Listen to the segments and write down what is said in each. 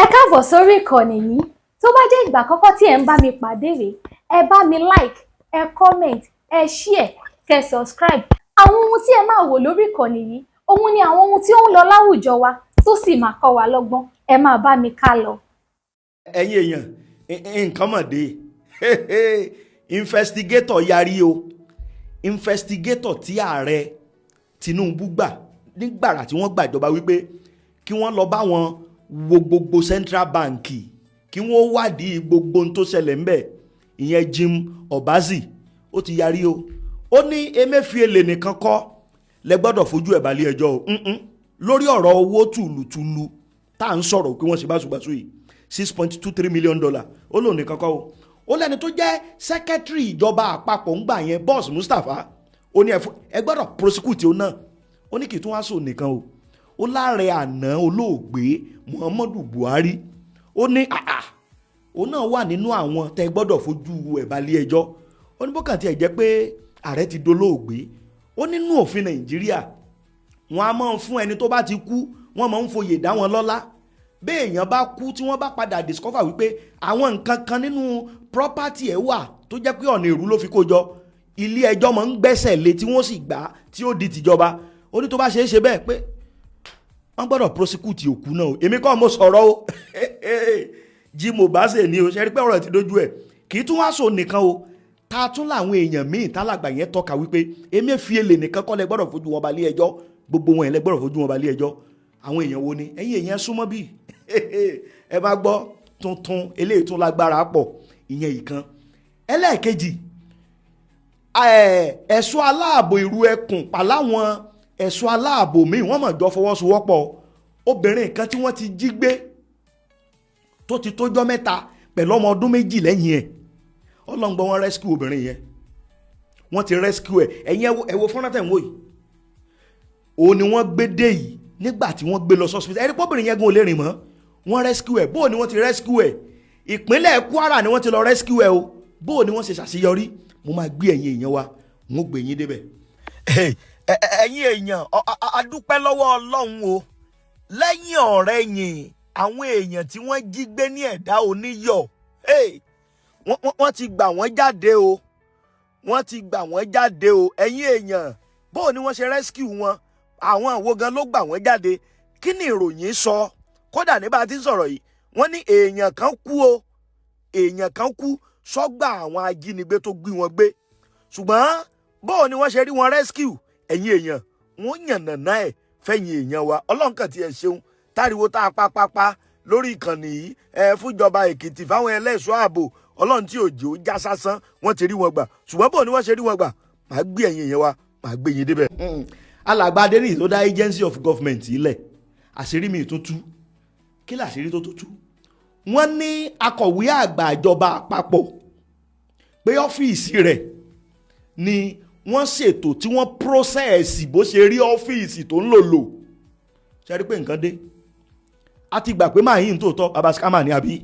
Ẹ káàbọ̀ sórí ìkànnì yìí. Tó bá jẹ́ ìgbà àkọ́kọ́ tí ẹ̀ ń bá mi pàdé rèé, ẹ bá mi like, ẹ comment, ẹ share, kẹ́ subscribe. Àwọn ohun tí ẹ máa wò lórí ìkànnì yìí, òun ni àwọn ohun tí ó ń lọ láwùjọ wa tó sì máa kọ́ wa lọ́gbọ́n. Ẹ máa bá mi ká lọ. Ẹ̀yin èèyàn, nǹkan mọ̀ dé. Investigator yarí o. Investigator tí ààrẹ Tinubu gbà nígbàrà tí wọ́n gbàjọba wípé kí wọ́n lọ bá wọn wo gbogbo Central Bank, kí wọ́n wádìí gbogbo ohun tó ṣẹlẹ̀ ńbẹ̀, ìyẹn Jim Obazee, ó ti yarí o. Ó ní Emefiele nìkan kọ́ lẹ gbọ́dọ̀ fojú ẹ̀ balẹ̀ ẹjọ́ o lórí ọ̀rọ̀ owó tùlùtùlù tá à ń sọ̀rọ̀ pé wọ́n ṣe báṣubàṣu yìí, $6.23 million. Ó lóun nìkan kọ́ o. Ó lẹ́ni tó jẹ́ secretary ìjọba àpapọ̀ ń gbà yẹn, Boss Mustapha, ó ní ẹ gbọ́dọ̀ prosecute ó náà. Ó ní kì í tún wá sóun nìkan o. Ó láàrẹ àná olóògbé Muhammadu Buhari, ó ní àà òun náà wà nínú àwọn tẹ́ gbọ́dọ̀ fojú ẹ̀ balẹ̀ ẹjọ́. Ó ní bókàn tiẹ̀ jẹ́ pé ààrẹ ti dolóògbé, ó nínú òfin Nàìjíríà, wọn a máa ń fún ẹni tó bá ti kú, wọn máa ń foyè dá wọn lọ́lá. Béèyàn bá kú, tí wọ́n bá padà discover wípé àwọn nǹkan kan nínú property ẹ̀ wà tó jẹ́ pé ọ̀nà èrú ló fi kó jọ, ilé ẹjọ́ máa ń gbẹ́sẹ̀ lé tí wọ́n sì gbà tí ó di tìjọba. Ó ní tó bá ṣe é ṣe bẹ́ẹ̀ pé wọ́n gbọ́dọ̀ prosecute òkú náà o. Èmi kọ́ mo sọ̀rọ̀ o, Jim Obazee ni o. Ṣe rí pé ọ̀rọ̀ ti dojú ẹ̀? Kì í tún wá sọ nìkan o. Ta tún làwọn èèyàn míì tálàgbà yẹn tọ́ka wípé Emefiele nìkan kọ́ lẹ gbọ́dọ̀ fojú wọn balẹ̀ ẹjọ́, gbogbo wọn lẹ gbọ́dọ̀ fojú wọn balẹ̀ ẹjọ́. Àwọn èèyàn wo ni? Ẹ̀yin èèyàn, súnmọ́ bí ẹ bá gbọ́ tuntun eléyìí tún lágbára pọ̀. Ìyẹn ìkan. Ẹlẹ́ẹ̀kejì, ẹ̀ṣọ́ aláàbò ìlú ẹkùn pàláwọn ẹ̀ṣọ́ aláàbò míì, wọ́n mọ̀ jọ fọwọ́sowọ́pọ̀. Obìnrin kan tí wọ́n ti jí gbé tó ti tójọ́ 3 pẹ̀lú ọmọ ọdún 2 lẹ́yìn ẹ̀, ọlọ́ngbọ́n, wọn rescue obìnrin yẹn. Wọ́n ti rescue ẹ̀. Ẹ̀yin, ẹ wo fọ́nrán tẹ̀ ń wò yìí. Òun ni wọ́n gbé dé yìí nígbà tí wọ́n gbé lọ sọ́sibítù. Ẹ̀rí pọ́bìnrin yẹn gan ò lè rìn mọ́. Wọ́n rescue ẹ̀. Bóò ni wọ́n ti rescue ẹ̀? Ìpínlẹ̀ Kwara ni wọ́n ti lọ rescue ẹ̀ o. Bóò ni wọ́n ṣe ṣàṣeyọrí? Mo máa gbé ẹ̀yin èèyàn wa, mo gbé yín débẹ̀. Ẹ̀yin èèyàn, a dúpẹ́ lọ́wọ́ Ọlọ́run o. Lẹ́yìn ọ̀rẹ́ yìn, àwọn èèyàn tí wọ́n jí gbé ní Ẹ̀dá Oníyọ̀, wọ́n ti gbà wọ́n jáde o. Wọ́n ti gbà wọ́n jáde o. Ẹ̀yin èèyàn, bóò ni wọ́n ṣe rescue wọn? Àwọn àwo gan ló gbà wọ́n jáde? Kí ni ìròyìn sọ? Kódà ní bá a ti ń sọ̀rọ̀ yìí, wọ́n ní èèyàn kan kú o. Èèyàn kan kú sọ́gbà àwọn ajínigbé tó gbé wọn gbé. Ṣùgbọ́n bóò ni wọ́n ṣe rí wọn rescue? Ẹ̀yin èèyàn, wọ́n yànnàná ẹ̀ fẹ̀yìn èèyàn wa. Ọlọ́run kàn ti ẹ̀ ṣeun. Táriwo tá a pa pápá lórí ìkànnì yìí ẹ fúnjọba Èkìtì, fáwọn ẹlẹ́ṣọ́ ààbò, Ọlọ́run tí òjò já sásán, wọ́n ti rí wọn gbà. Ṣùgbọ́n bóò ni wọ́n ṣe rí wọn gbà? Màá gbé ẹ̀yin èèyàn wa, màá gbé yín débẹ̀. Alàgbà Adéníyì tó dá agency of government ilẹ̀, àṣírí mi tún tú. Kí làṣírí tó tún tú? Wọ́n ní akọ̀wé àgbà ìjọba àpapọ̀ pé ọ́fíìsì rẹ̀ ni wọ́n ṣètò tí wọ́n process bó ṣe rí ọ́fíìsì tó ń lò lò. Ṣe rí pé nǹkan dé? A ti gbà pé máa yín tòótọ́ baba scammer ni, àbí?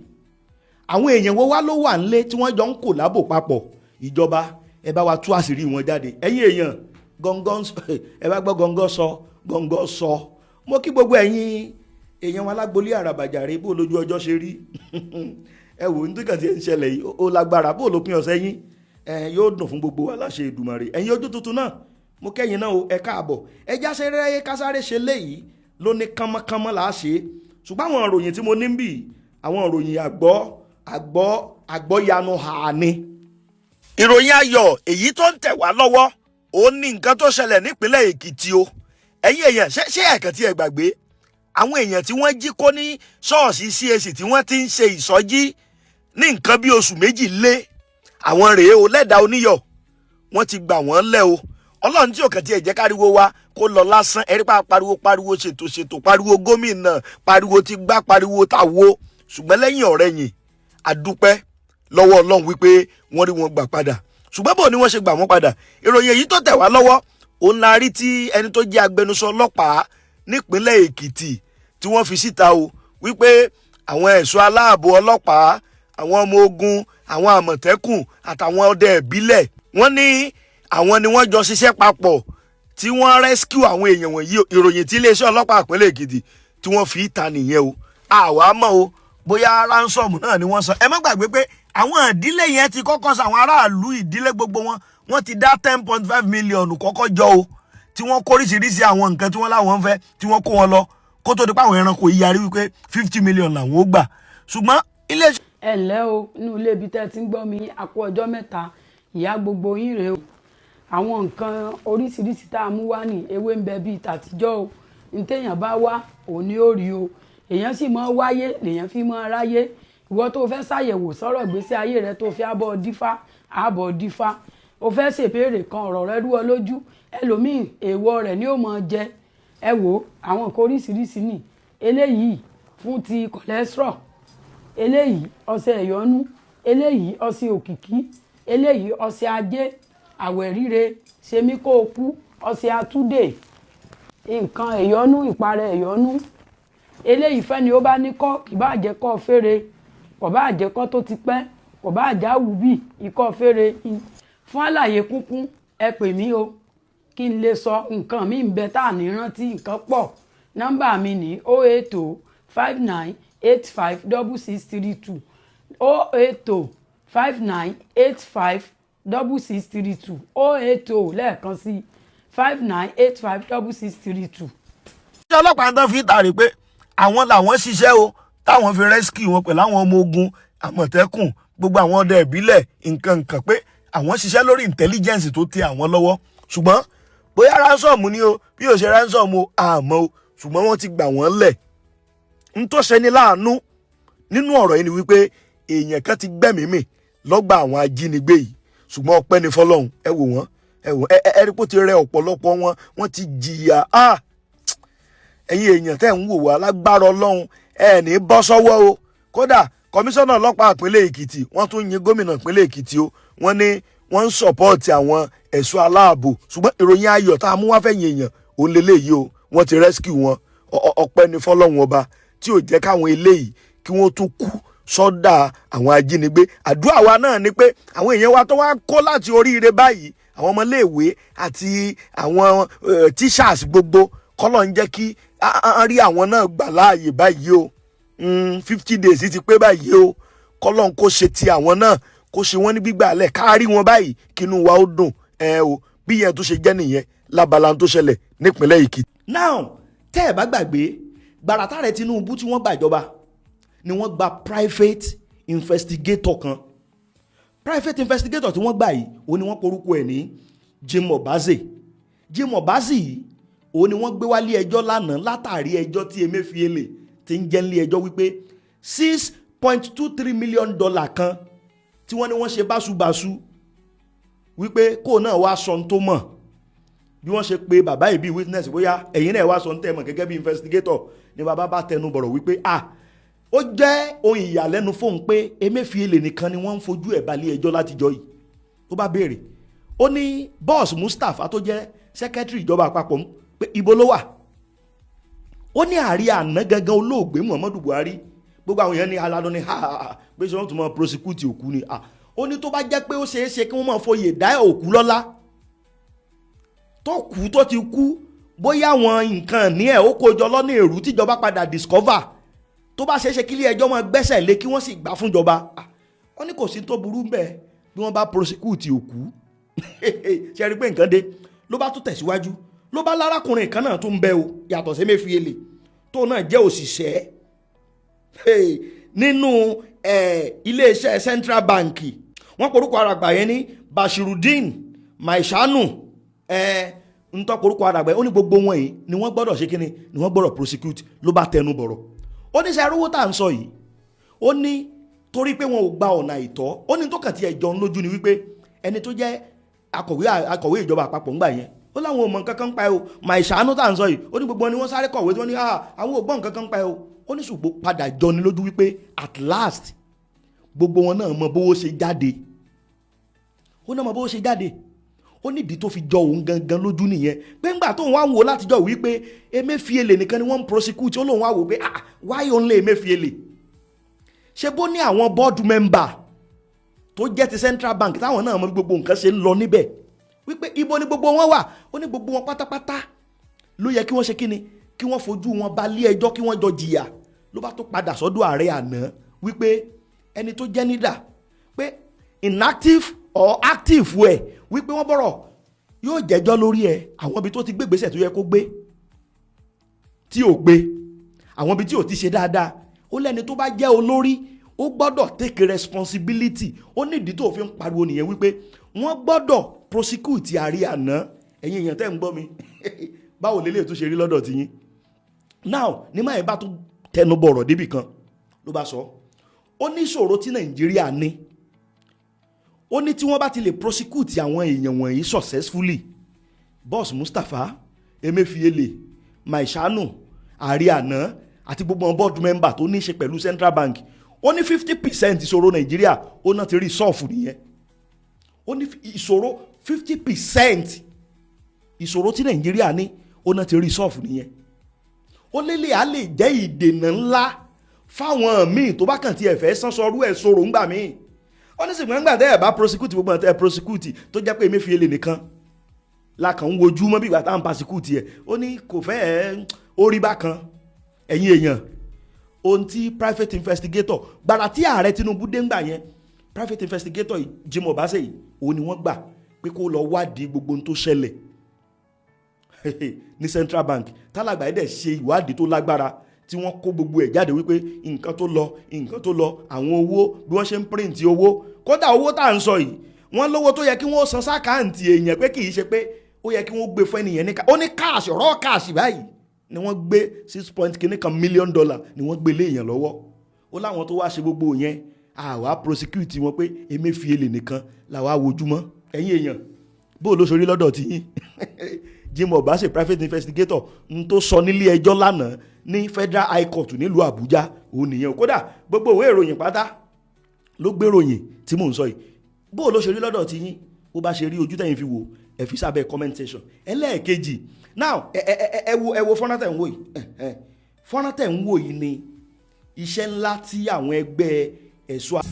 Àwọn èèyàn wo wá ló wà nílé tí wọ́n jọ ń kò lábò papọ̀? Ìjọba, ẹ bá wa tú àṣírí wọn jáde. Ẹ̀yin èèyàn, gọ́ngọ́, ẹ bá gbọ́ gọ́ngọ́ sọ, gọ́ngọ́ sọ. Mo kí gbogbo ẹ̀yin èèyàn wọn alágbolé àràbàjàre. Bó lójú ọjọ́ ṣe rí? Ẹ wò ní tí ń ṣẹlẹ̀ yìí, ó lágbára. Bó lópin ọ̀sẹ̀ yín? Ẹ yóò dùn fún gbogbo wa láṣẹ Èdùmàrè. Ẹ̀yin ojú tuntun náà, mo kẹ́yìn náà o, ẹ káàbọ̀. Ẹ já sẹ́rẹ́ kásáré ṣe léyìí ló ní kánmọ́kánmọ́ là á ṣe. Ṣùgbọ́n àwọn ìròyìn tí mo ní ń bì, àwọn ìròyìn àgbọ́ àgbọ́ àgbọ́yanu hà ni. Ìròyìn ayọ̀ èyí tó ń tẹ̀ wá lọ́wọ́, ó ní nǹkan tó ṣẹlẹ̀ nípínlẹ̀ Èkìtì o. Ẹ̀yin èèyàn, ṣé ẹ̀kan tí ẹ gbàgbé àwọn èèyàn tí wọ́n jí kó ní ṣọ́ọ̀ṣì CAC tí wọ́n ti ń ṣe ìsọjí ní nǹkan bí oṣù 2 lé? Àwọn rèé o lẹ́dàá Oníyọ̀, wọ́n ti gbà wọ́n lẹ̀ o. Ọlọ́run tí ò kàn tí ẹ̀ jẹ́ káriwo wa kó lọ lásán. Ẹ̀rí pa pariwo pariwo, ṣètò ṣètò, pariwo gómìnà, pariwo ti gbá, pariwo tàwo. Ṣùgbọ́n lẹ́yìn ọ̀rẹ́yìn, àdúpẹ́ lọ́wọ́ Ọlọ́run wípé wọ́n rí wọn gbà padà. Ṣùgbọ́n bò ní wọ́n ṣe gbà wọ́n padà? Ìròyìn èyí tó tẹ̀ wá lọ́wọ́, òun la rí tí ẹni tó jẹ́ agbẹnusọ ọlọ́pàá nípínlẹ̀ Èkìtì tí wọ́n fi síta o, wípé àwọn ẹ̀ṣọ́ aláàbò ọlọ́pàá, àwọn ọmọ ogun, àwọn Àmọ̀tẹ́kùn àtàwọn ọdẹ ìbílẹ̀, wọ́n ní àwọn ni wọ́n jọ ṣiṣẹ́ papọ̀ tí wọ́n rescue àwọn èèyàn wọ̀nyí. Ìròyìn tí iléeṣẹ́ ọlọ́pàá ìpínlẹ̀ Èkìtì tí wọ́n fi ta nìyẹn o. Àwa mọ̀ o. Bóyá ransom náà ni wọ́n san. Ẹ má gbàgbé pé àwọn ìdílé yẹn ti kọ́kọ́ san, àwọn aráàlú ìdílé gbogbo wọn, wọ́n ti dá 10.5 million kọ́kọ́ jọ o, tí wọ́n kó oríṣiríṣi àwọn nǹkan tí wọ́n láwọn ń fẹ́, tí wọ́n kó wọn lọ, kó tó di pé àwọn ẹranko yìí yarí wípé 50 million làwọn ó gbà. Ṣùgbọ́n iléeṣẹ́ Ẹ ǹlẹ́ o, inú ilé ibi tẹ́ ẹ ti ń gbọ́ mi, àkó ọjọ́ mẹ́ta. Ìyá gbogbo yín rèé o. Àwọn nǹkan oríṣiríṣi tá a mú wá ní ewé ń bẹ bíi tàtijọ́ o. Ní téèyàn bá wá, òun ni ó rí o. Èèyàn sì máa wáyé lèèyàn fi máa ráyé. Ìwọ tó fẹ́ ṣàyẹ̀wò sọ̀rọ̀ ìgbésí ayé rẹ, tó fi àbọ̀ dífá àbọ̀ dífá, o fẹ́ ṣèbéèrè kan, ọ̀rọ̀ rẹ rú ọ lójú, ẹlòmíì èèwọ̀ rẹ̀ ni ó máa jẹ. Ẹ wò ó, àwọn nǹkan oríṣiríṣi nì. Eléyìí fún ti cholesterol, eléyìí ọṣẹ ìyọnú, eléyìí ọṣẹ òkìkí, eléyìí ọṣẹ ajé, àwẹ̀ ríre, ṣemí kó o kú, ọṣẹ àtúndè, nǹkan ìyọnú, ìparẹ́ ìyọnú. Eléyìí fẹ́ni ó bá ní kọ́, kì bá jẹ́ kọ́ fèrè, kò bá jẹ́ kọ́ tó ti pẹ́, kò bá já wùbí ikọ́ fèrè. Fún àlàyé kúnkún, ẹ pè mí o, kí n lè sọ nǹkan mi ń bẹ tá à ní rántí nǹkan pọ̀. Nọ́mbà mi ní 08059856632, 08059856632, 080 lẹ́ẹ̀kan sí, 59856632. Ṣé ọlọ́pàá tán fi tàrí pé àwọn làwọn ṣiṣẹ́ o, táwọn fi rescue wọn pẹ̀lú àwọn ọmọ ogun, Àmọ̀tẹ́kùn, gbogbo àwọn ọdẹ ìbílẹ̀, nǹkan nǹkan, pé àwọn ṣiṣẹ́ lórí intelligence tó tẹ àwọn lọ́wọ́. Ṣùgbọ́n bóyá ransom ni o, bí ó ṣe ransom o, àmọ́ o, ṣùgbọ́n wọ́n ti gbà wọ́n lẹ̀. Ń tó ṣe ní láàánú nínú ọ̀rọ̀ yìí ni wípé èèyàn kan ti gbẹ́mìí mì lọ́gbà àwọn ajínigbé yìí, ṣùgbọ́n ọpẹ́ ni fọlọ́run. Ẹ wò wọ́n, ẹ wò ẹ ẹ rí pé ó ti rẹ ọ̀pọ̀lọpọ̀ wọn, wọ́n ti jìyà. Ah, ẹ̀yin èèyàn tẹ́ ń wò wá, lágbára Ọlọ́run, ẹ ní bọ́ sọ́wọ́ o. Kódà kọmíṣánná ọlọ́pàá ìpínlẹ̀ Èkìtì, wọ́n tún yin gómìnà ìpínlẹ̀ Èkìtì o. Wọ́n ní wọ́n ń support àwọn ẹ̀ṣọ́ aláàbò. Ṣùgbọ́n ìròyìn ayọ̀ tá a mú wá fẹ̀yìn èèyàn òun lélẹ́yìí o, wọ́n ti rescue wọn. Ọpẹ́ ní fọlọ́run ọba tí ò jẹ́ káwọn eléyìí kí wọ́n tún kú sọ́dà àwọn ajínigbé. Àdúrà wa náà ni pé àwọn èèyàn wa tó wá kó láti oríire báyìí, àwọn ọmọléèwé àti àwọn teachers gbogbo, kọ́lọ̀ ń jẹ́ kí á rí àwọn náà gbà láàyè báyìí o. 50 days ti pé báyìí o. Kọ́lọ̀ ń kó ṣe ti àwọn náà, kó ṣe wọ́n ní gbígbà lẹ̀, ká rí wọn báyìí, kínú wa ó dùn. Ẹ o, bí yẹn tó ṣe jẹ́ nìyẹn lábala tó ṣẹlẹ̀ nípínlẹ̀ Èkìtì. Now, tẹ́ ẹ̀ bá gbàgbé, gbàràtà rẹ̀ Tinubu tí wọ́n gbàjọba ni wọ́n gba private investigator kan. Private investigator tí wọ́n gbà yìí, òun ni wọ́n porúkọ ẹ̀ ní Jim Obazee. Jim Obazee yìí, òun ni wọ́n gbé wálé ẹjọ́ lánàá látàrí ẹjọ́ tí Emefiele ti ń jẹ́ nílé ẹjọ́ wípé $6.23 million kan tí wọ́n ní wọ́n ṣe báṣubàṣu, wípé kó náà wá sọ ohun tó mọ̀. Bí wọ́n ṣe pe bàbá yìí bí witness, bóyá ẹ̀yin náà wá sọ ohun tẹ́ mọ̀ gẹ́gẹ́ bí investigator, ni bàbá bá tẹnu bọ̀rọ̀ wípé, ah, ó jẹ́ ohun ìyàlẹ́nu fóun pé Emefiele nìkan ni wọ́n ń fojú ẹ̀ balẹ̀ ẹjọ́ látijọ́ yìí. Tó bá béèrè, ó ní Boss Mustapha tó jẹ́ secretary ìjọba àpapọ̀ pé ibo ló wà. Ó ní àárí àná gangan, olóògbé Muhammadu Buhari, gbogbo àwọn èèyàn ní aládùn ní ha ha, pé ṣé wọ́n tún máa prosecute òkú ni? Ó ní tó bá jẹ́ pé ó ṣeé ṣe kí wọ́n máa foyè dá òkú lọ́lá tó kú, tó ti kú, bóyá àwọn nǹkan ní ẹ̀ ó kójọ lọ́nà èrú tíjọba padà discover, tó bá ṣeé ṣe kí ilé ẹjọ́ máa gbẹ́sẹ̀ lé kí wọ́n sì gbà fúnjọba, wọ́n ní kò sí tó burú bẹ́ẹ̀ bí wọ́n bá prosecute òkú. Ṣe rí i pé nǹkan dé? Ló bá tún tẹ̀síwájú, ló bá lárákùnrin kan náà tún ń bẹ o, yàtọ̀ sí Emefiele, tó náà jẹ́ òṣìṣẹ́ nínú iléeṣẹ́ Central Bank. Wọ́n porúkọ aràgbà yẹn ní Bashirudeen Maishanu. Ń tọ́ porúkọ aràgbà yẹn. Ó ní gbogbo wọn yìí ni wọ́n gbọ́dọ̀ ṣe kíni, ni wọ́n gbọ́dọ̀ prosecute. Ló bá tẹnu bọ̀rọ̀, ó ní sẹ́ arówó tá à ń sọ yìí, ó ní torí pé wọn ò gba ọ̀nà àìtọ́. Ó ní tó kàn tí ẹ̀ jọ ń lójú ni wípé ẹni tó jẹ́ akọ̀wé ìjọba àpapọ̀ ńgbà yẹn, ó láwọn ò mọ nǹkan kan pa ẹ o. Maishanu tá à ń sọ yìí, ó ní gbogbo wọn ni wọ́n sáré kọ̀wé tí wọ́n ní àwọn ò gbọ́ nǹkan kan pa ẹ o. Ó ní ṣùgbọ́n padà jọni lójú wípé at last gbogbo wọn náà mọ bówó ṣe jáde. Ó náà mọ bówó ṣe jáde. Ó nídìí tó fi jọ òun gangan lójú nìyẹn, pé ńgbà tóun wá ń wò látijọ́ wípé Emefiele nìkan ni wọ́n ń prosecute, ó lóun wá wò pé, ah, why only Emefiele? Ṣe bó ní àwọn board member tó jẹ́ ti Central Bank táwọn náà mọ bí gbogbo nǹkan ṣe ń lọ níbẹ̀, wípé ibo ni gbogbo wọn wà? Ó ní gbogbo wọn pátápátá ló yẹ kí wọ́n ṣe kíni, kí wọ́n fojú wọn balẹ̀ ẹjọ́, kí wọ́n jọ jìyà. Ló bá tó padà sọ́dọ̀ ààrẹ àná wípé ẹni tó jẹ́ NIDA pé inactive or active ẹ̀, wípé wọ́n bọ̀rọ̀ yóò jẹ́jọ́ lórí ẹ̀, àwọn ibi tó ti gbé gbèsè tó yẹ kó gbé tí ò gbé, àwọn ibi tí ò ti ṣe dáadáa. Ó lẹ́ni tó bá jẹ́ olórí, ó gbọ́dọ̀ take responsibility. Ó nídìí tó fi ń pariwo nìyẹn wípé wọ́n gbọ́dọ̀ prosecute ààrẹ àná. Ẹ̀yin èèyàn tẹ́ ń gbọ́ mi, báwo lélẹ̀ tó ṣe rí lọ́dọ̀ tiyín now? Ní máa bá tó tẹnu bọ̀rọ̀ débì kan, ló bá sọ, ó ní ìṣòro tí Nàìjíríà ní, ó ní tí wọ́n bá ti lè prosecute àwọn èèyàn wọ̀nyí successfully, Boss Mustapha, Emefiele, Maishanu, ààrẹ àná àti gbogbo àwọn board member tó ní í ṣe pẹ̀lú Central Bank, ó ní 50% ìṣòro Nàìjíríà, ó náà ti rí solve nìyẹn. Ó ní ìṣòro 50% ìṣòro tí Nàìjíríà ní, ó náà ti rí solve nìyẹn. Ó lélẹ̀ á lè jẹ́ ìdènà ńlá fáwọn míì tó bá kàn tí ẹ fẹ́ sán sọrú ẹ̀ sọ̀rọ̀ ńgbà míì. Ó ní sìnkú ńgbà tẹ́ ẹ̀ bá prosecute gbogbo ẹ̀ tẹ́ ẹ prosecute, tó jẹ́ pé Emefiele nìkan la kàn ń wojú mọ́ bí ìgbà tá à ń prosecute ẹ̀, ó ní kò fẹ́ ẹ̀ ó rí bákan. Ẹ̀yin èèyàn, ohun tí private investigator gbàrà tí ààrẹ Tinubu dé ńgbà yẹn, private investigator Jimoh Obase yìí, òun ni wọ́n gbà pé kó lọ wádìí gbogbo ohun tó ṣẹlẹ̀ ní Central Bank. Tálàgbà yìí dẹ̀ ṣe ìwádìí tó lágbára tí wọ́n kó gbogbo ẹ̀ jáde wípé nǹkan tó lọ, nǹkan tó lọ, àwọn owó, bí wọ́n ṣe ń print owó, kódà owó tá à ń sọ yìí, wọ́n lówó tó yẹ kí wọ́n san s'account èèyàn, pé kì í ṣe pé ó yẹ kí wọ́n gbé fún ẹnìyẹn ní ó ní cash, raw cash báyìí ni wọ́n gbé, six point kìíní kan million dollar ni wọ́n gbé lé èèyàn lọ́wọ́. Ó láwọn tó wá ṣe gbogbo yẹn, àwa prosecute wọn, pé Emefiele nìkan làwa wojúmọ́. Ẹ̀yin èèyàn, bó ló ṣorí lọ́dọ̀ tí yín? Jimoh Obase, private investigator, n tó sọ nílé ẹjọ́ lánàá ní Federal High Court nílùú Àbújá òun nìyẹn. Kódà gbogbo òwe ìròyìn pátá ló gbé ròyìn tí mò ń sọ yìí. Bó ló ṣe rí lọ́dọ̀ tí yín? Bó bá ṣe rí ojú tẹ̀yìn fi wò, ẹ fi sábẹ́ comment section. Ẹlẹ́ẹ̀kejì now, ẹ wo fọ́nrán tẹ̀ ń wò yìí. Fọ́nrán tẹ̀ ń wò yìí ni iṣẹ́ ńlá tí àwọn ẹgbẹ́ ẹ̀ṣọ́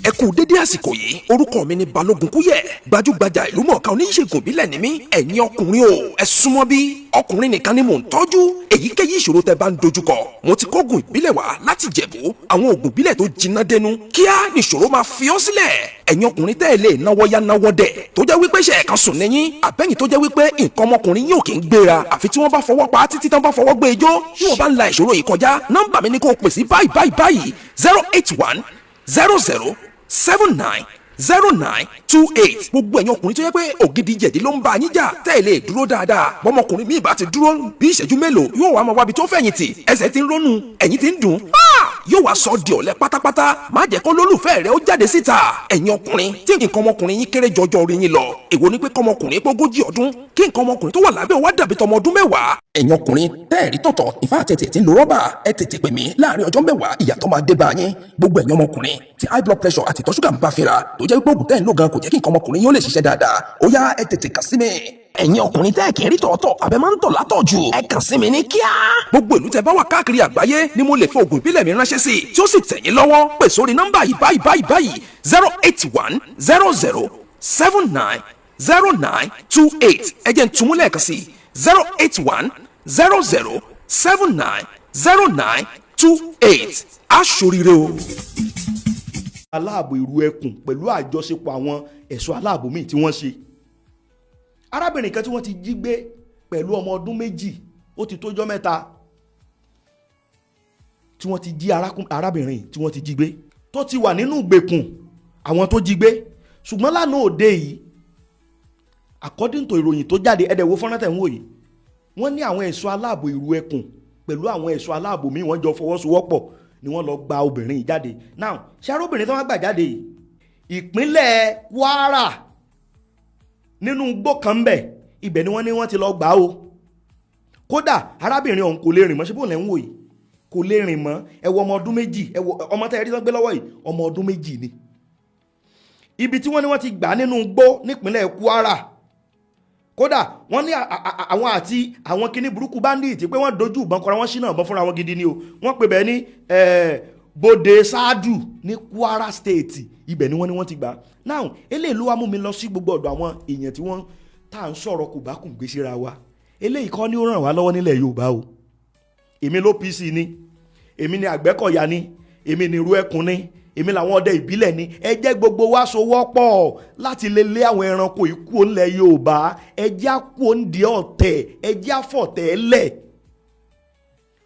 Ẹ kú dédé àsìkò yìí. Orúkọ mi ni Balógun Kúyẹ̀, gbajúgbajà ìlúmọ̀ọ́ká oníṣègùn ìbílẹ̀ ní mí. Ẹ̀yin ọkùnrin o, ẹ súnmọ́ bí. Ọkùnrin nìkan ni mò ń tọ́jú. Èyíkéyìí ìṣòro tẹ́ bá ń dojúkọ, mo ti kógun ìbílẹ̀ wá láti Jẹ̀bú, àwọn òògùn ìbílẹ̀ tó jiná dénú, kíá nìṣòro máa fi ọ́ sílẹ̀. Ẹ̀yin ọkùnrin tẹ́ ẹ lè náwó yá náwó dẹ̀, tó jẹ́ wípé ṣe ẹ̀kan sùn níyìn, àbẹ́yìn tó jẹ́ wípé nǹkan ọmọkùnrin yóò kí ń gbéra àfi tí wọ́n bá fọwọ́ pa á, títí tán bá fọwọ́ gbé ijó. Tí wọ́n bá ń la ìṣòro yìí kọjá, nọ́mbà mi ni kó o pè sí báyìí báyìí báyìí: 08100790928. Gbogbo ẹ̀yin ọkùnrin tó yẹ pé ògidì jẹ̀dí ló ń bá yín jà, tẹ́ ẹ lè dúró dáadáa, bọ́mọkùnrin míì bá ti dúró bí ìṣẹ́jú mélòó, yóò wá máa wábi tó fẹ̀yìntì, ẹsẹ̀ ti ń rónú, ẹ̀yìn ti ń dùn, yóò wá sọ di ọ̀lẹ pátápátá. Má jẹ́ kó lólùfẹ́ rẹ ó jáde síta. Ẹ̀yin ọkùnrin tí nǹkan ọmọkùnrin yín kéré jọjọ orí yín lọ, èwo ni pé kọ́mọkùnrin pógójì ọdún, kí nǹkan ọmọkùnrin tó wà lábẹ́ wá dàbí tọmọ ọdún 10? Ẹ̀yin ọkùnrin tẹ́ẹ̀rí tọ̀tọ̀ ìfá tètè tí ń lo rọ́bà, ẹ tètè pè mí. Láàrin ọjọ́ 10, ìyàtọ̀ máa dé bá yín. Gbogbo ẹ̀yin ọmọkùnrin tí high blood pressure àti ìtọ̀ ṣúgà ń bá fínra, tó jẹ́ wípé ògùn tẹ́ ń lò gan kò jẹ́ kí nǹkan ọmọkùnrin yín ó lè ṣiṣẹ́ dáadáa, ó yá, ẹ tètè kàn sí mi. Ẹ̀yin ọkùnrin tẹ́ kì í rí tọ̀ọ̀tọ̀, àbẹ máa ń tọ̀ látọ̀ jù, ẹ kàn sí mi ní kíá. Gbogbo ìlú tẹ́ bá wà káàkiri àgbáyé ni mo lè fi oògùn ìbílẹ̀ mi ránṣẹ́ sí, tí ó sì tẹ̀ yín lọ́wọ́. Pè sórí nọ́mbà yìí báyìí báyìí báyìí: 08100790928. Ẹ jẹ́ n tún mú lẹ́ẹ̀kan sí: 08100790928. Aṣoríire o. Aláàbò ìrù ẹkùn pẹ̀lú àjọṣepọ̀ àwọn ẹ̀ṣọ́ aláàbò míì tí wọ́n ṣe, arábìnrin kan tí wọ́n ti jí gbé pẹ̀lú ọmọ ọdún 2, ó ti tójọ́ 3 tí wọ́n ti jí arábìnrin tí wọ́n ti jí gbé, tó ti wà nínú ìgbèkùn àwọn tó jí gbé. Ṣùgbọ́n lánàá òde yìí, according to ìròyìn tó jáde, ẹ̀dẹ̀ wo fọ́nrán tẹ̀ ń wò yìí, wọ́n ní àwọn ẹ̀ṣọ́ aláàbò ìrù ẹkùn pẹ̀lú àwọn ẹ̀ṣọ́ aláàbò míì, wọ́n jọ fọwọ́sowọ́pọ̀ ni wọ́n lọ gba obìnrin yìí jáde. Now, ṣé arábìnrin tó wọ́n gbà jáde yìí, ìpínlẹ̀ Kwara, nínú igbó kan bẹ̀, ibẹ̀ ni wọ́n ní wọ́n ti lọ gbà á o. Kódà arábìnrin ọ̀hún kò lè rìn mọ́. Ṣé bóun lẹ́ ń wò yìí? Kò lè rìn mọ́. Ẹ wo ọmọ ọdún 2, ẹ wo ọmọ tẹ́ ẹ rí tán gbé lọ́wọ́ yìí, ọmọ ọdún 2 ni. Ibi tí wọ́n ní wọ́n ti gbà nínú igbó nípínlẹ̀ Kwara, kódà wọ́n ní àwọn àti àwọn kinní burúkú bandit pé wọ́n dojú ìbọn kọra wọ́n, ṣínà ìbọn fúnra wọn gidi ni o. Wọ́n pè bẹ́ẹ̀ ní Bòde Sáàdù ní Kwara State, ibẹ̀ ni wọ́n ní wọ́n ti gbà. Now, eléyìí ló wá mú mi lọ sí gbogbo ọ̀dọ̀ àwọn èèyàn tí wọ́n tá à ń sọ̀rọ̀ kò bá kùn gbé síra wa. Eléyìí kọ́ ni ó ràn wá lọ́wọ́ nílẹ̀ Yorùbá o. Èmi ló PC ni. Èmi ni Àgbẹ̀kọ̀yà ni, èmi ni Irú Ẹkùn ni, èmi làwọn ọdẹ ìbílẹ̀ ni. Ẹ jẹ́ gbogbo wa sowọ́pọ̀ láti lè lé àwọn ẹranko ikú ńlẹ̀ Yorùbá. Ẹ jẹ́ àkú òǹdí ọ̀tẹ̀, ẹ jẹ́ àfọ̀tẹ̀ lẹ̀.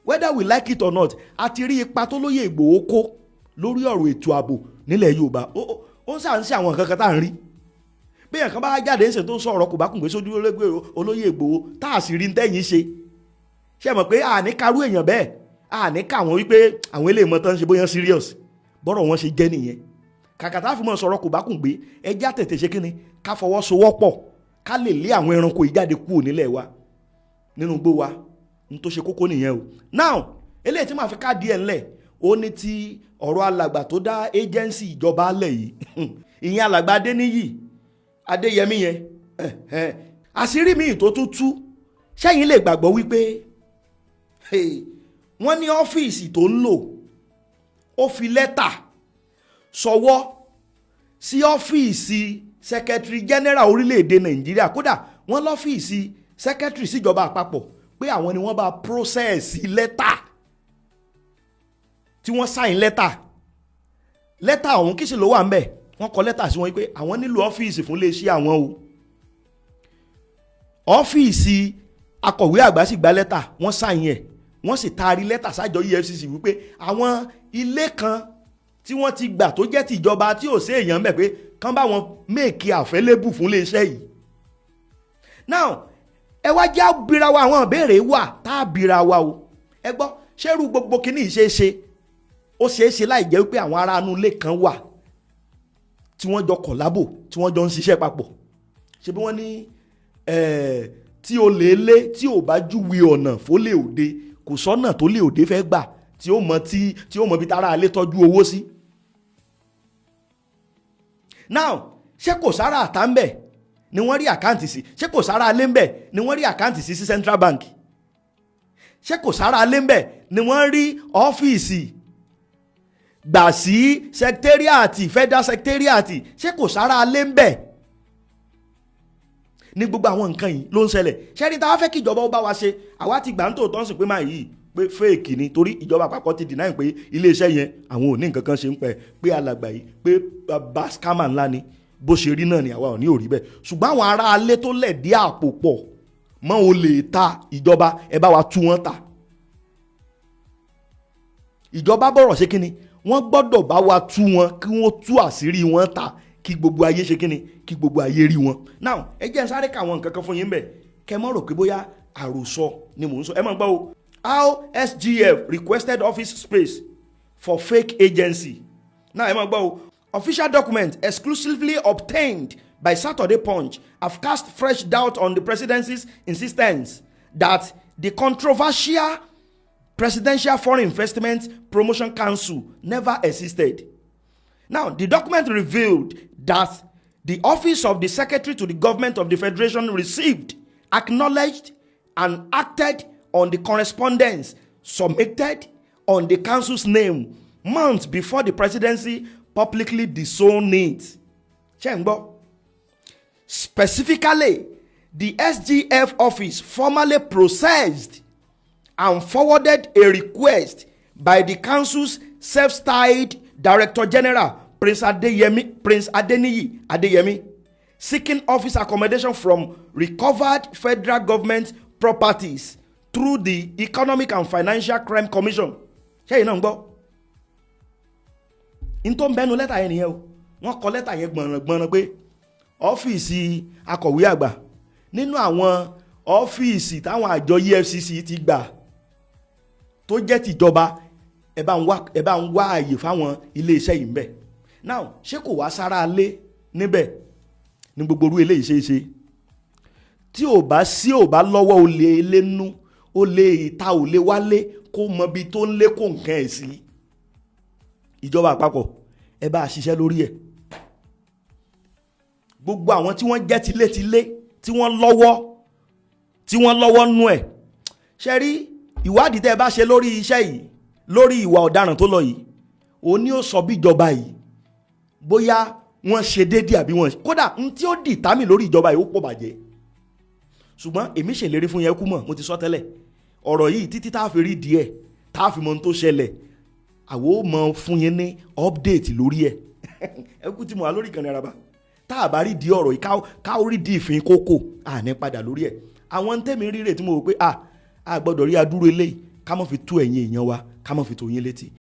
Whether we like it or not, a ti rí ipa tó lóye Ìgbòho kó lórí ọ̀rọ̀ ètò ààbò nílẹ̀ Yorùbá. Ó ń sàn sí àwọn nǹkan kan tá à ń rí. Bí èèyàn kan bá jáde ń ṣe tó ń sọ ọ̀rọ̀ kò bá kùn gbé sójú olóyè Ìgbòho, tá a sì rí tẹ́yìn ṣe, ṣe mọ̀ pé àní karú èèyàn bẹ́ẹ̀, àní ká àwọn wípé àwọn eléyìí mọ̀ tán ṣe bóyá serious bọ́rọ̀ wọn ṣe jẹ́ nìyẹn. Kàkà tá a fi mọ̀ sọ̀rọ̀ kò bá kùn gbé, ẹjẹ́ àtẹ̀tẹ̀ ṣe kíni, ká fọwọ́sowọ́pọ̀, ká lè lé àwọn ẹranko yìí jáde kúrò nílẹ̀ wa, nínú igbó wa. N tó ṣe kókó nìyẹn o. Now, eléyìí tí màá fi káàdì ẹ̀ ńlẹ̀, ó ní ti ọ̀rọ̀ alàgbà tó dá agency ìjọba lẹ̀ yìí, ìyẹn alàgbà Adéníyì Adéyẹmí yẹn. Àṣírí míì tó tún tú, sẹ́yìn lè gbàgbọ́ wípé wọ́n ní ọ́fíìsì tó ń lò, ó fi lẹ́tà sọwọ́ sí ọ́fíìsì secretary general orílẹ̀-èdè Nàìjíríà, kódà wọ́n lọ́fíìsì secretary síjọba àpapọ̀, pé àwọn ni wọ́n bá process lẹ́tà tí wọ́n sign lẹ́tà. Lẹ́tà ọ̀hún kí sì ló wà ń bẹ̀? Wọ́n kọ lẹ́tà sí wọn pé àwọn nílò ọ́fíìsì fún iléeṣẹ́ àwọn o. Ọ́fíìsì akọ̀wé àgbà sì gba lẹ́tà, wọ́n sign ẹ̀, wọ́n sì taari lẹ́tà sájọ EFCC wípé àwọn ilé kan tí wọ́n ti gbà tó jẹ́ tìjọba tí ò sí èèyàn mẹ́, pé kán bá wọn make available fún iléeṣẹ́ yìí. Now, ẹ wá jẹ́ bira wa, àwọn ìbéèrè wà tá a bira wa o. Ẹ gbọ́, ṣérú gbogbo kínní yìí ṣeé ṣe? Ó ṣeé ṣe láì jẹ́ wípé àwọn ará inú ilé kan wà tí wọ́n jọ collabo, tí wọ́n jọ ń ṣiṣẹ́ papọ̀? Ṣé bí wọ́n ní tí o lè lé tí ò bá júwe ọ̀nà fólè òde, kò sọ́nà tó lè òde fẹ́ gbà tí ó mọ tí ó mọ bí tára alẹ́ tọ́jú owó sí. Now, ṣé kò sára àtà ń bẹ̀ ni wọ́n rí account sí? Ṣé kò sára alẹ́ ń bẹ̀ ni wọ́n rí account sí sí Central Bank? Ṣé kò sára alẹ́ ń bẹ̀ ni wọ́n rí ọ́fíìsì gbà sí secretariat, federal secretariat? Ṣé kò sára alẹ́ ń bẹ̀ ní gbogbo àwọn nǹkan yìí ló ń ṣẹlẹ̀? Ṣẹ́ni tá a fẹ́ kí ìjọba ó bá wa ṣe, àwa ti gbà ń tòótọ́ sí pé máa yìí pé fake ni, torí ìjọba àpapọ̀ ti deny pé iléeṣẹ́ yẹn, àwọn ò ní nǹkan kan ṣe ń pẹ́, pé alàgbà yìí, pé bàbá scammer ńlá ni. Bó ṣe rí náà ni, àwa ò ní ò rí bẹ́ẹ̀. Ṣùgbọ́n àwọn ará alé tó lẹ̀ dí àpò pọ̀ mọ́ o lè ta ìjọba, ẹ bá wa tú wọn ta. Ìjọba bọ̀rọ̀ ṣe kí ni, wọ́n gbọ́dọ̀ bá wa tú wọn, kí wọ́n tú àṣírí wọn ta, kí gbogbo ayé ṣe kí ni, kí gbogbo ayé rí wọn. Now, ẹ jẹ́ n sáré ka àwọn nǹkan kan fún yín bẹ̀, kẹ́ mọ́ rò pé bóyá àròsọ ni mò ń sọ. Ẹ máa gbọ́ o. How SGF requested office space for fake agency. Now, ẹ máa gbọ́ o. Official document exclusively obtained by Saturday Punch have cast fresh doubt on the presidency's insistence that the controversial Presidential Foreign Investment Promotion Council never existed. Now, the document revealed that the office of the Secretary to the Government of the Federation received, acknowledged, and acted on the correspondence submitted on the council's name months before the presidency publicly disowned it. Ṣé ń gbọ́? Specifically, the SGF office formally processed and forwarded a request by the council's self-styled Director General, Prince Adeyemi, Prince Adeniyi Adeyemi, seeking office accommodation from recovered federal government properties through the Economic and Financial Crime Commission. Ṣé yìí náà ń gbọ́? N tó ń bẹnu lẹ́tà yẹn nìyẹn o. Wọ́n kọ lẹ́tà yẹn gbọ̀nràngbọ̀nràn pé ọ́fíìsì akọ̀wé àgbà, nínú àwọn ọ́fíìsì táwọn àjọ EFCC ti gbà tó jẹ́ tìjọba, ẹ bá ń wá àyè fáwọn iléeṣẹ́ yìí ń bẹ̀. Now, ṣé kò wá sára lé níbẹ̀ ní gbogbo orú eléyìí ṣe é ṣe? Tí ò bá sí, ò bá lọ́wọ́ olè elénú, olè ìta ò lè wálé kó mọ ibi tó ń lé kó nǹkan ẹ̀ sí. Ìjọba àpapọ̀, ẹ bá a ṣiṣẹ́ lórí ẹ̀. Gbogbo àwọn tí wọ́n jẹ́ tilétilé, tí wọ́n lọ́wọ́ nú ẹ̀, ṣe rí ìwádìí tẹ́ ẹ bá ṣe lórí iṣẹ́ yìí, lórí ìwà ọ̀daràn tó lọ yìí, òun ni ó sọ bí ìjọba yìí, bóyá wọ́n ṣe déédéé àbí wọ́n, kódà n tí ó dìtámì lórí ìjọba yìí, ó pọ̀ bàjẹ́. Ṣùgbọ́n èmi ṣèlérí fún yẹn kú mọ̀, mo ti sọ tẹ́lẹ̀, ọ̀rọ̀ yìí, títí tá a fi rí díẹ̀ tá Tá a fi mọ ohun tó ṣẹlẹ̀, àwọn ò mọ fún yín ní update lórí ẹ̀. Ẹ kú tí mo wà lórí ìkànnì Àràbà. Tá a bá rí di ọ̀rọ̀ yìí, ká ó rí di ìfín kókò àní padà lórí ẹ̀. Àwọn tẹ́mi rírè tí mo rò pé a gbọ́dọ̀ rí adúrú eléyìí, ká má fi tú ẹ̀yin èèyàn wa, ká má fi tó yín létí.